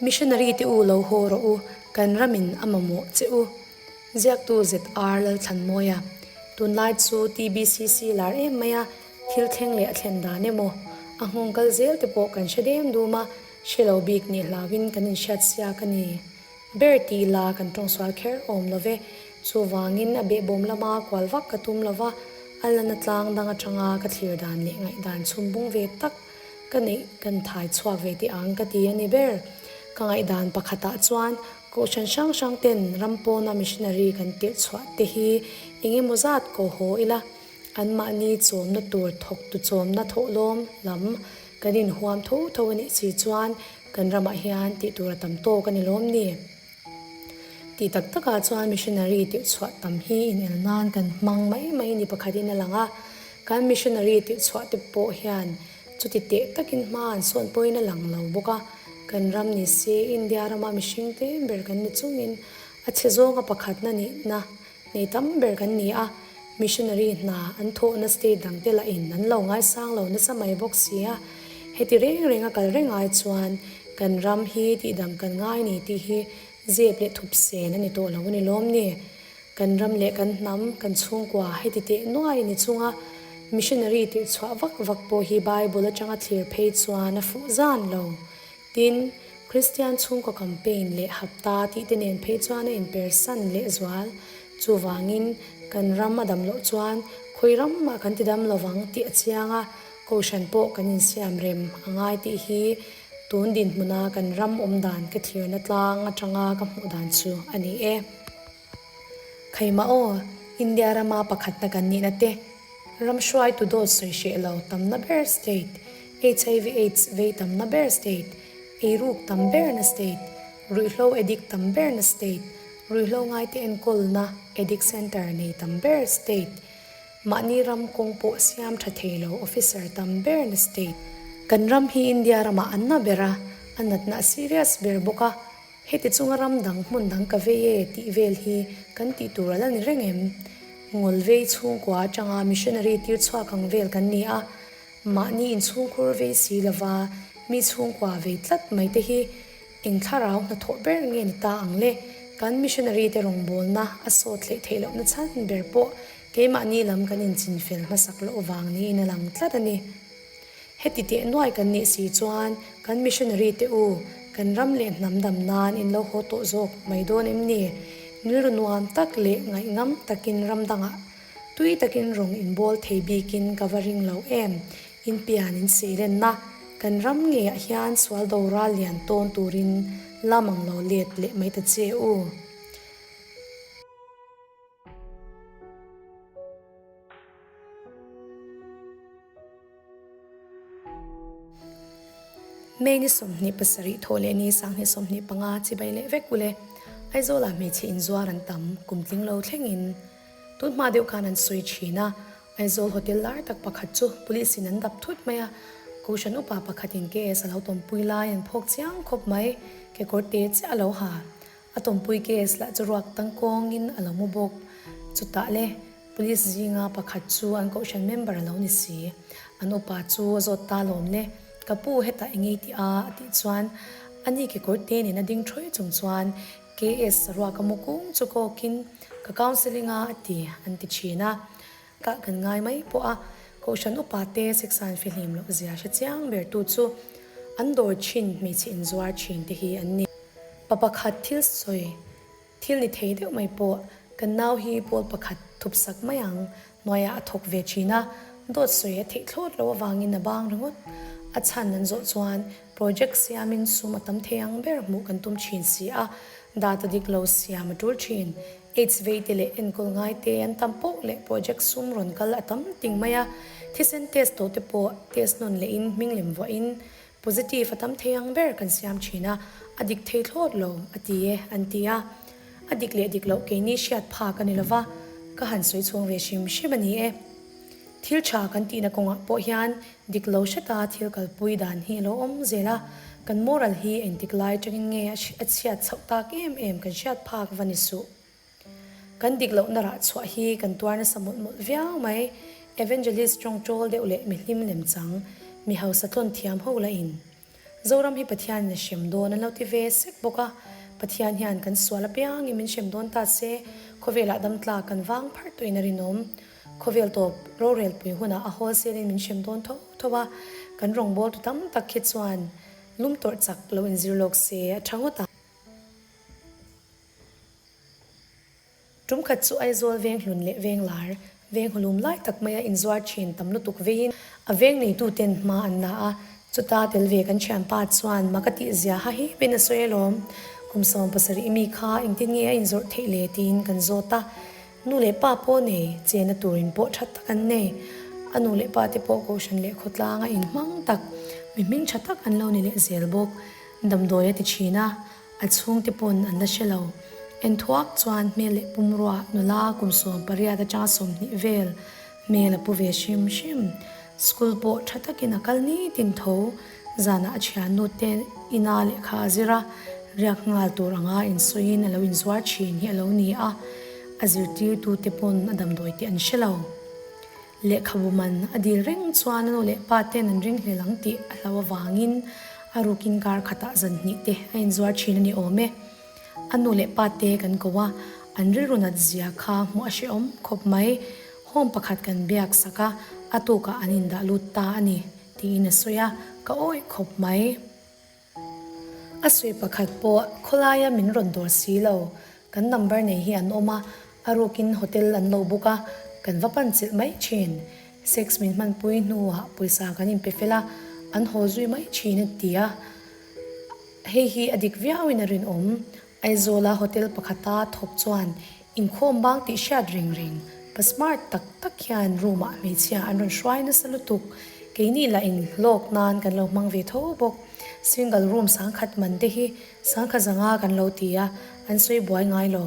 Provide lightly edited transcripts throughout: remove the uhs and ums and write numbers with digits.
Missionary te u lo haw rawh u, kan ramin a mamawh che u. Ziaktu ZR Lalthlanmawia, Tunlai chu TBCC lar em mai a, thil thleng leh a thlen dan emaw, a nghawng kal zel te pawh kan hre deng dum a, hre lo bik nih hlauin kan inhriat siak a ni. Ber tih la kan tawngsual kher awm lo ve. Chuvangin a behbawm lama kual vak ka tum lo va, a lana tlang dang atanga ka thlir dan leh ngaihdan chhum bung ve tak ka neih kan thai chhuak ve teh ang ka ti a ni ber. Ka ngaihdan pakhatah chuan Kohhran hrang hrang ten ram pawna missionary kan tirh chhuah te hi eng emaw zat kaw haw ila, anmahni chawmna tur thawktu chawmna thawhlawm lam kan inhuam tho tho a nih si chuan kan ramah hian tih tur a tam tawk a ni lawm ni? Tih tak takah chuan missionary tirh chhuah tam hi inel nan kan hmang mai mai ni pakhatin a lang a, kan missionary tirh chhuah te pawh hian Chuti teh takin hma an sawn pawhin a lang lo bawk a, kan ram ni se India rama mihring tlem ber kan ni chungin a chhe zawnga pakhatna nihna nei tam ber kan ni a, missionary hna an thawhna state dangte lahin an lo ngaisang lo nasa mai bawk si a, heti reng renga kal reng ai chuan kan ram hi tihdam kan ngai ni tih hi zep leh thup sen a ni tawh lo a ni lawm ni? Kan ram leh kan hnam, kan chhungkua heti teh nuai ni chunga missionary tirh chhuah vak vak pawh hi Bible atanga thlir phei chuan a fuh zan lo. Tin, Kristian chhungkaw campaign leh hapta tih te nen phei chuan a inpersan leh zual. Chuvangin, kan ram a dam loh chuan khawi ram mah kan ti dam lovang tih a chiang a, Kohhran pawh kan insiam rem a ngai tih hi tun dinhmuna kan ram awmdan ka thlirna tlang atanga ka hmuh dan chu a ni e. Khaimah aw, India rama pakhatna kan nihna te, ram hruaitu dawt sawi hreh lo tamna ber state, HIV aids vei tamna ber state, eiruk tam berna state, ruihhlo addict tam berna state, ruihhlo ngaite enkawlna addict centre nei tam ber state, mahni ram kawng pawh siam tha thei lo officer tam berna state. Kan ram hi India ramah an na ber a, a natna a serious ber bawk a, Heti chunga ram dang hmun dang ka vei e tih vel hi kan tih tur a la ni reng em? Ngawl vei chhungkua atanga missionary tir chhuak ang vel kan ni a, mahni inchhungkhur vei si lova mi chhungkua vei tlat mai te hi eng thlarau hnathawh ber nge ni ta ang le? Kan missionary te rawngbawlna a sawt hleih theih lohna chhan ber pawh keimahni lam kan inchinfel hmasak loh vang niin a lang tlat a ni. Heti teh nuai kan nih si chuan kan missionary te u, kan ram leh hnam dam nan in lo haw tawh zawk mai dawn em ni? Rilru nuam tak leh ngaihngam takin ram dangah tui takin rawng in bawl thei bikin ka va ring lo em? In pian in seilenna kan ram ngeiah hian sual doral lian tawn turin lam ang lo let leh mai ta che u. May ni 27 thawh leh ni 2025 chibai leh vek ule. Aizawlah hmeichhe inzuar an tam kum tling lo thlengin tun hma deuh khan an sawi thin a. Aizawl hotel lar tak pakhat chu police in an dap thut mai a. Kohhran upa pakhatin KS a lo tawmpui lai an phawk chiang khawp mai. Kekawr te chiah a lo ha. A tawmpui KS lah chu ruak tangkawngin a lo mu bawk. Chutah le. Police zinga pakhat chu an kohhran member a lo ni si. An upa chu a zawt ta lawm le. Ka pu hetah eng ei tih a? a tih chuan a ni kekawr te nen a ding thawi chung chuan KS saruak a mu kung chu kawkin ka counselling a a ti an ti thin a. Kah kan ngai mai pawh a kohhran upa te siksan fihlim loh zia hre chiang ber tu chu an dawr thin hmeichhe inzuar thin te hi an ni. Pa pakhat thil sawi Thil ni thei deuh mai pawh kan nau hi pawl pakhat thup sak mai ang, hnuaiah a thawk ve thin a, dawt sawi a theih thlawt loh avangin a bang ringawt. A chhan an zawh chuan project siamin sum a tam thei ang ber hmuh kan tum thin si a, data dik lo siam a tul thin. Aids vei te leh enkawl ngai te an tam poh leh project sum rawn kal a tam ting mai a, thisen test tawh te pawh test nawn lehin hming lem vuahin Positive a tam thei ang ber kan siam thin a, a dik thei thlawt lo, a ti e, an ti a. A dik leh dik loh keini hriat phak a ni lova, ka han sawi chhung ve hrim hrim a ni e. Thil tha kan tihna kawngah pawh hian dik lo hreta thil kalpui dan hi a lo awm zel a, kan moral hi engtik lai atangin nge a chhiat chhoh tak em em kan hriat phak va ni suh. Kan dik lohna rah chhuah hi kan tuar nasa mawlh mawlh viau mai. Evangelist tawngtawl deuh leh mihlim lemchang, mi hausa tlawn thiam ho lahin. Zoram hi Pathianin a hrem dawn an lo ti ve sek bawk a. Pathian hian kan sual apiangin min hrem dawn ta se, khawvelah dam tlak kan vang pharh tawhin a rinawm. Khawvel tawp rorelpui hunah a wholesale in min hrem dawn tho tho a, kan rawngbawltu tam tak hi chuan lum tawrh chak lo inzir lawk se a tha ngawt ang. Tum khat chu Aizawl veng hlun leh veng lar, veng hulum lai tak maia inzuar thin tam lutuk veiin a veng neituten hma an la a, chuta tel ve kan thianpa chuan mak a tih zia ha hipin a sawi alawm. Kum 70 mi kha engtin nge a inzawrh theih le tiin kan zawt a, nu leh pa pawh nei, chena turin pawh tha tak an nei. A nu leh pa te pawh kohhran leh khawtlanga inhmang tak, mi hming tha tak an lo ni leh zel bawk. Damdawi a ti thin a. A chhungte pawn an la hre lo. Enthuak chuan hmel leh pumrua nula kum 18 atanga 20 vel hmel a pu ve hrim hrim. School pawh tha takin a kal nitin tho. Zanah a thiannu te ina lehkha a zir a, riak nghal tur anga insawiin a lo inzuar thin hi a lo ni a, a zirtirtute pawn a damdawi tih an hre lo. Lehkhabu man a dil reng chuan a nu leh pa ten an ringhlel ang tih a hlau avangin a rukin kar khatah zan hnih te a inzuar thin a ni awm e. A nu leh pa te kan ko a, an rilru nat zia kha hmuh a hrehawm khawp mai. Home pakhat kan biak sak a, a tukah an indah lut ta a ni tiin a sawi a, ka awih khawp mai. A sawi pakhat pawh khawlaia min rawn dawr si lo, kan number nei hi an awm a, a rukin hotel an lo book a, kan va pan chilh mai thin. Sex min hmanpui hnuah pawisa kan inpe fel a, an haw zui mai thin a ti a, hei hi a dik viauin a rinawm. Aizawla hotel pakhata thawk chuan inkhawm bang tih hriat reng reng, pa smart tak tak hian room ah hmeichhia an rawn hruai nasa lutuk. Keini lah in hlawk nan kan lo hmang ve tho bawk. Single room sangkhat man te hi sangkhat zanga kan lo ti a, an sawi buai ngai lo.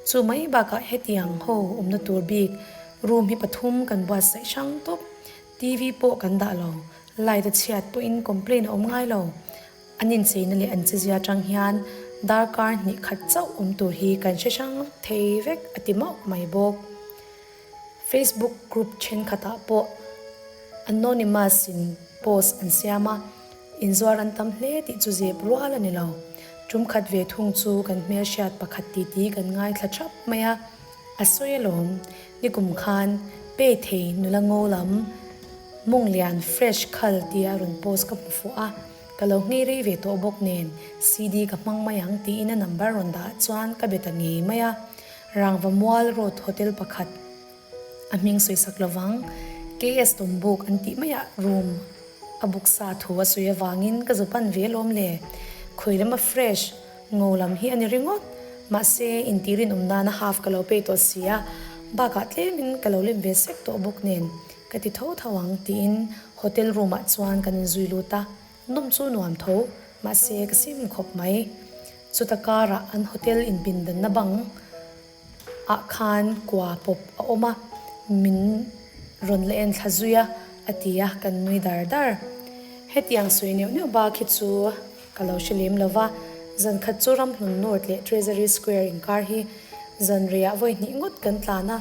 Chu mai bakah hetiang ho awmna tur bik room hi pathum kan buatsaih hrang tawp. TV pawh kan dah lo, light a chhiat pawhin complain a awm ngai lo. An incheina leh an chezia atang hian darkar hnih khat chauh awm tur hi kan hre hrang thei vek a ti mauh mai bawk. Facebook group thenkhatah pawh anonymous in post an siam a, inzuar an tam hle tih chu zep rual a ni lo. Tum khat ve thung chu kan hmelhriat pakhat titi kan ngaithla thap mai a, a sawi alawm. Nikum khan pe thei nula ngo lam Munglian fresh khal tia rawn post ka hmu fuh a. Ka lo nghei rei ve tawh bawk nen CD ka hmang mai ang tiin a number rawn dah chuan ka be ta ngei mai a. Rangva Mual Road Hotel pakhat a hming sawisak lovang KS Tawmbuk an tih maiah room a book sa thu a sawi avangin ka zu pan ve alawm le. Khawi lama fresh ngo lam hi a ni ringawt. Mahse intih rinawm nana half ka lo pay tawh si a, bakah tlemin ka lo lem ve sek tawh bawk nen. Ka ti tho tho ang tiin hotel room ah chuan kan inzui lut a, nawm chu nuam tho, mahse ka sim khawp mai. Chuta karah an hotel inpindanna bang ah khan kua pawp a awm a, min rawn la en thla zui a, a ti a, kan nui dar dar. Hetiang sawi neuh neuh bak hi chu Ka lo hre lem lo va, zan khat chu Ramhlun North leh Treasury Square inkar hi zan reiah vawi hnih ngawt kan tlan a,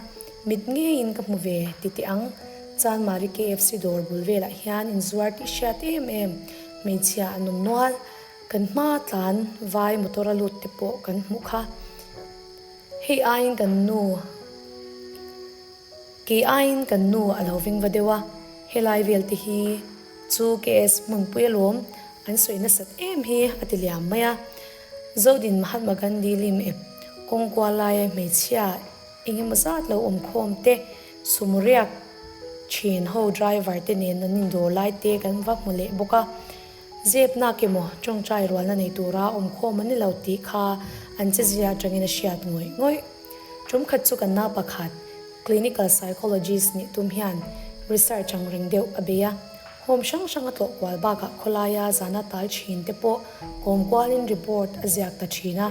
mit ngeiin ka hmu ve ti teh ang. Chanmari KFC dawr bul velah hian inzuar tih hriat em em, hmeichhia an awm nual. Kan hma tlan vai motor a lut te pawh kan hmuh kha. Hei aiin kan nu. Kei aiin kan nu a lo veng va deuh a, helai vel te hi chu KS hmunpui alawm an sawi nasat em hi a ti liam mai a. Zodin Mahatma Gandhi lim ep kawng kual laia hmeichhia eng emaw zat lo awm khawm te, sumo riak thin ho driver te nen an indawr lai te kan va hmu leh bawk a. Zep nak emaw tawngtai rualna nei tura awm khawm an ni lo tih kha an chezia atangin a hriat ngawih ngawih. Tum khat chu kan nau pakhat, clinical psychologist nih tum hian research ang reng deuh a bei a. Home hrang hrang a tlawh kual bakah khawlaia zana tal thin te pawh kawm kualin report a ziak ta thin a.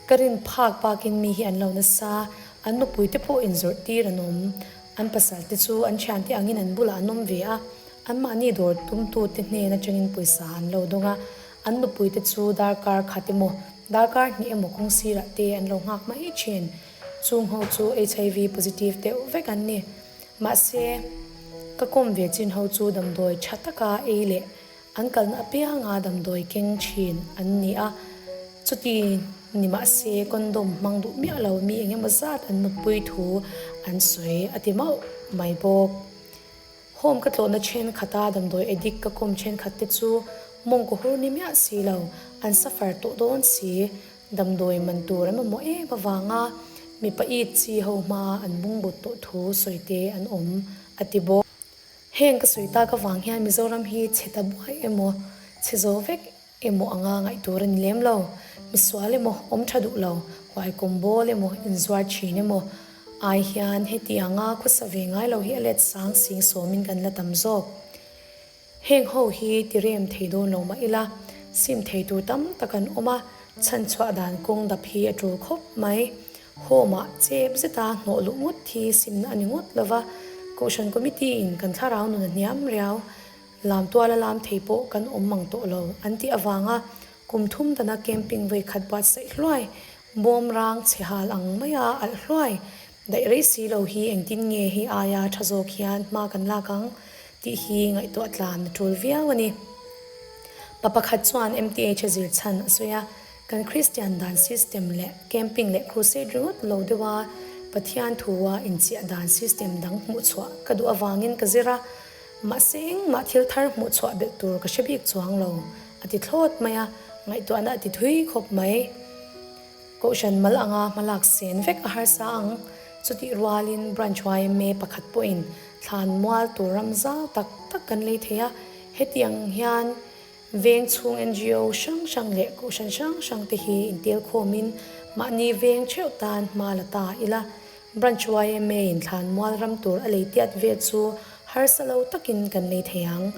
Ka rin phak bakin mi hi an lo nasa, an nupui te pawh inzawrh tir an awm. An pasal te chu an thiante angin an bulah an awm ve a, anmahni dawr tumtute hnen atangin pawisa an lo dawng a, an nupui te chu darkar khat emaw, darkar hnih emaw kawng sirah te an lo nghak mai thin. Chung ho chu HIV positive deuh vek an ni. Mahse, ka kawm ve chin ho chu damdawi tha taka ei leh. An kalna apianga damdawi keng thin an ni a, chuti ni mahse condom hmang duh miah lo mi eng emaw zat an mutpui thu an sawi a ti mauh mai bawk. Home ka tlawhna thenkhat a damdawi addict ka kawm thenkhat te chu mawngkaw hur ni miah si lo, an suffer tawh dawn si. Damdawi man tur an mamawh em avanga mipa it chi ho hma an bungbut tawh thu sawi te an awm a ti bawk. Heng ka sawi tak avang hian Mizoram hi chhe ta buai emaw, chhe zo vek emaw anga ngaih tur a ni lem lo. Misual emaw, awm tha duh lo, huaikawm bawl emaw, inzuar thin emaw ai hian heti anga khawsa ve ngai lo hi a let sang sing sawmin kan la tam zawk. Heng ho hi tirem thei dawn lo mah ila, sim thei tur tam tak an awm a, chhanchhuah dan kawng dap hi a tul khawp mai. Home-ah chep zeta hnawh luh ngawt hi simna a ni ngawt lo va, Kohhran Committee-in kan thlarau nun a hniam riau, lam tuala lam thei pawh kan awm mang tawh lo an tih avanga kum thum dana camping vawi khat buatsaih hluai, bawm rang chhe hal ang maia alh hluai Daih rei si lo hi engtin nge hei aia tha zawk hian hma kan lak ang tih hi ngaihtuah tlan a tul viau a ni. Pa pakhat chuan MTH a zir chhan a sawi a, kan Kristian dan system leh camping leh crusade ringawt lo deuha Pathian thua inchiah dan system dang hmuhchhuah ka duh avangin ka zir a, mahse engmah thil thar hmuhchhuah belh tur ka hre bik chuang lo a ti thlawt mai a, ngaihtuahna a ti thui khawp mai. Kohhran mal anga hmalak sen vek a harsa ang. Chutih rualin Branch yma pakhat pawhin thlan mual tur ram zau tak tak kan lei thei a. Hetiang hian veng chhung ngo hrang hrang leh kohhran hrang hrang te hi intel khawmin mahni veng theuh tan hma la ta ila. Branch yma in thlan mual ram tur a lei tiat vel chu harsa lo takin kan lei thei ang.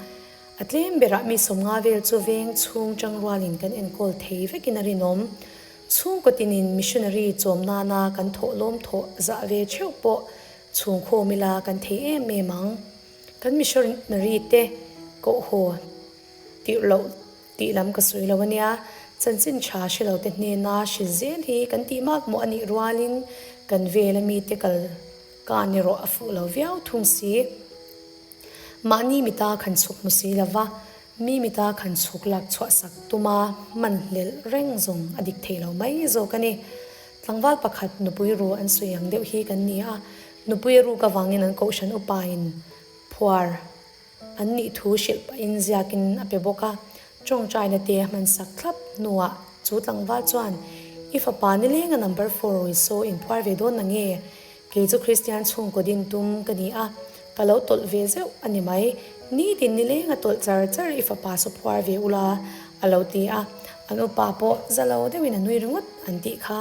A tlem berah mi sawmnga vel chu veng chhung tangrualin kan enkawl thei vekin a rinawm. Chhungkaw tinin missionary chawm nana kan thawh lawm thawh zah ve theuh pawh chhung khawm ila kan thei em em ang. Kan missionary te koh haw tirh loh tih lam ka sawi lo ania. Chanchin tha hre lo te hnena hrilh zel hi kan tih mak mawh a nih rualin kan vela mite kal kan erawh a fuh lo viau thung si. Mahni mita khan chhuk hmu si lova, mi mita khan chhuk lak chhuah sak tuma hman hlelh reng zawng a dik thei lo mai zawk a ni. Tlangval pakhat nupui ru an sawi ang deuh hi kan ni a, nupui a ruk avangin an kohhran upain phuar an nih thu hrilh pahin ziakin a pe bawk a, tawngtaina te a hman sak thlap hnuah chu tlangval chuan, I fapa nilenga number four rui saw inphuar ve dawn nange? Kei chu Kristian chhungkaw din tum ka ni a, ka lo tawlh ve zeuh a ni mai. Nitin nileng a tawlh char char i fapa saw phuar ve ula, a lo ti a. An upa pawh za lo deuhin a nui ringawt an tih kha.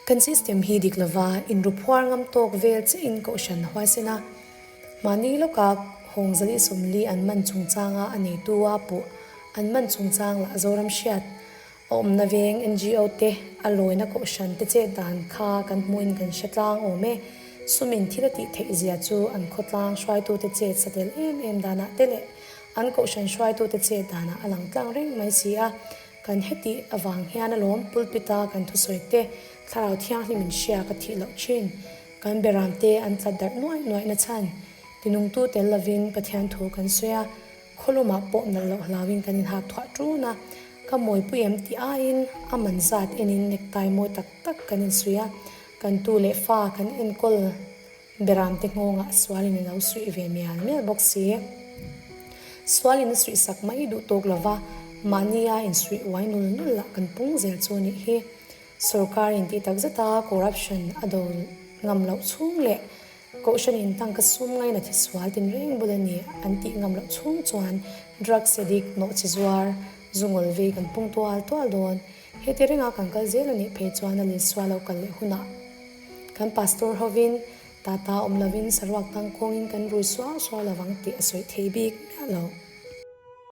Kan system hi dik lova inru phuar ngam tawk vel chiahin kohhran a huaisen a. Mahni lawka Hawngzali 40 an man chungchanga a neitu a puh an man chungchang lah Zoram hriat A awmna veng ngo te a lawina kohhran te chet dan kha kan hmuhin kan hre tlang awm e. Sumin thil a tih theih zia chu an khawtlang hruaitute chet sa tel em em danah te leh an kohhran hruaitute chet danah a lang tlang reng mai si a. Kan hetih avang hian alawm pulpit a kan thusawi te thlarau thianghlim in hria ka thih loh thin. Kan beram te an tlat darh nuaih nuaih na chhan tinungtu tel lovin Pathian thu kan sawi a. Khawlumah pawh nalh loh hlauin kan inhak thuah ṭun a, ka mawipui em tih aiin a man zat enin necktie mawi tak tak kan insuih a, kan tu leh fa kan enkawl beramte nghawngah sualin a lo suih ve mial mial bawk si. Sualin a suih sak mai duh tawk lova, mahnia insuih uai nul nul lah kan pung zel chu a nih hi. Sorkarin tih tak zeta corruption a do ngam loh chhung leh Kohhran in tangka sum ngaina thi sual tinreng bul a ni an tih ngam loh chhung chuan drugs addict nawh chi zuar zu ngawl vei kan pung tual tual dawn. Heti renga kan kal zel a nih phei chuan a lilsual lo kal leh hunah kan pastor hovin tata awm lovin saruak tangkawngin kan rui suau suau lovang tih a sawi thei bik miah lo.